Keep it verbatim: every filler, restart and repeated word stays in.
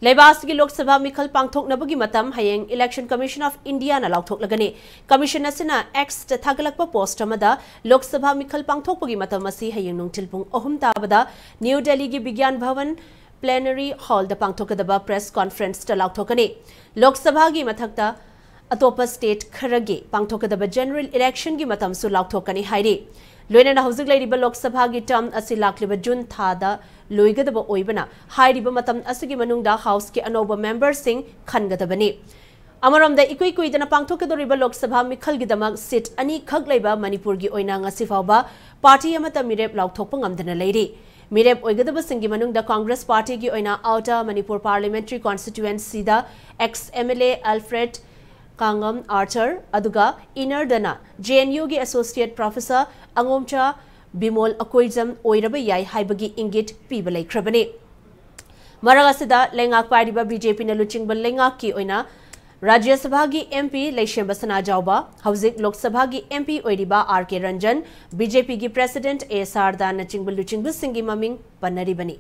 ꯂꯩꯕꯥꯛ ꯑꯁꯤꯒꯤ ꯂꯣꯛ ꯁꯚꯥ ꯃꯤꯈꯜ ꯄꯥꯡꯊꯣꯛꯅꯕꯒꯤ ꯃꯇꯝ ꯍꯌꯦꯡ Election Commission of Indiaꯅ ꯂꯥꯎꯊꯣꯛꯂꯒꯅꯤ꯫ Commission ꯑꯁꯤꯅ Xꯇ ꯊꯥꯒꯠꯂꯛꯄ post ꯑꯃꯗ ꯂꯣꯛ ꯁꯚꯥ ꯃꯤꯈꯜ ꯄꯥꯡꯊꯣꯛꯄꯒꯤ ꯃꯇꯝ ꯑꯁꯤ ꯍꯌꯦꯡ ꯅꯨꯡꯊꯤꯜ ꯄꯨꯡ ꯑꯍꯨꯝ ꯇꯥꯕꯗ ꯅ꯭ꯌꯨ ꯗꯦꯜꯂꯤꯒꯤ ꯕꯤꯒ꯭ꯌꯥꯟ ꯚꯋꯟ Plenary Hallꯗ ꯄꯥꯡꯊꯣꯛꯀꯗꯕ press conferenceꯇ ꯂꯥꯎꯊꯣꯛꯀꯅꯤ꯫ ꯂꯣꯛ ꯁꯚꯥꯒꯤ ꯃꯊꯛꯇ ꯑꯇꯣꯞꯄ state ꯈꯔꯒꯤ ꯄꯥꯡꯊꯣꯛꯀꯗꯕ general electionꯒꯤ ꯃꯇꯝꯁꯨ ꯂꯥꯎꯊꯣꯛꯀꯅꯤ ꯍꯥꯏꯔꯤ꯫ ꯂꯣꯏꯅꯅ ꯍꯧꯖꯤꯛ ꯂꯩꯔꯤꯕ ꯂꯣꯛ ꯁꯚꯥꯒꯤ term ꯑꯁꯤ ꯂꯥꯛꯂꯤꯕ ꯖꯨꯟ ꯊꯥꯗ ꯂꯣꯏꯒꯗꯕ ꯑꯣꯏꯕꯅ, ꯍꯥꯏꯔꯤꯕ ꯃꯇꯝ ꯑꯁꯤꯒꯤ ꯃꯅꯨꯡꯗ Houseꯀꯤ ꯑꯅꯧꯕ memberꯁꯤꯡ ꯈꯟꯒꯗꯕꯅꯤ꯫ ꯑꯃꯔꯣꯝꯗ, ꯏꯀꯨꯏ ꯀꯨꯏꯗꯅ ꯄꯥꯡꯊꯣꯛꯀꯗꯧꯔꯤꯕ ꯂꯣꯛ ꯁꯚꯥ ꯃꯤꯈꯜꯒꯤꯗꯃꯛ seat ꯑꯅꯤꯈꯛ ꯂꯩꯕ ꯃꯅꯤꯄꯨꯔꯒꯤ ꯑꯣꯏꯅ ꯉꯁꯤ ꯐꯥꯎꯕ party ꯑꯃꯠꯇ ꯃꯤꯔꯦꯞ ꯂꯥꯎꯊꯣꯛꯄ ꯉꯝꯗꯅ ꯂꯩꯔꯤ꯫ ꯃꯤꯔꯦꯞ ꯑꯣꯏꯒꯗꯕꯁꯤꯡꯒꯤ ꯃꯅꯨꯡꯗ Congress partyꯒꯤ ꯑꯣꯏꯅ Outer Manipur Parliamentary Constituencyꯗ ex MLA Alfred ꯀꯥꯡꯉꯝ Arthur, ꯑꯗꯨꯒ Innerꯗꯅ JNUꯒꯤ Associate Professor ꯑꯉꯣꯝꯆꯥ ꯕꯤꯃꯣꯜ ꯑꯀꯣꯏꯖꯝ ꯑꯣꯏꯔꯕ ꯌꯥꯏ ꯍꯥꯏꯕꯒꯤ ꯏꯪꯒꯤꯠ ꯄꯤꯕ ꯂꯩꯈ꯭ꯔꯕꯅꯤ꯫ ꯃꯔꯛ ꯑꯁꯤꯗ, ꯂꯩꯉꯥꯛ ꯄꯥꯏꯔꯤꯕ BJPꯅ ꯂꯨꯆꯤꯡꯕ ꯂꯩꯉꯥꯛꯀꯤ ꯑꯣꯏꯅ ꯔꯥꯖ꯭ꯌ ꯁꯚꯥꯒꯤ MP ꯂꯩꯁꯦꯝꯕ ꯁꯅꯥꯖꯥꯎꯕ, ꯍꯧꯖꯤꯛ ꯂꯣꯛ ꯁꯚꯥꯒꯤ MP ꯑꯣꯏꯔꯤꯕ R K Ranjan, BJPꯒꯤ President S R Dhannꯅꯆꯤꯡꯕ ꯂꯨꯆꯤꯡꯕꯁꯤꯡꯒꯤ ꯃꯃꯤꯡ ꯄꯟꯅꯔꯤꯕꯅꯤ꯫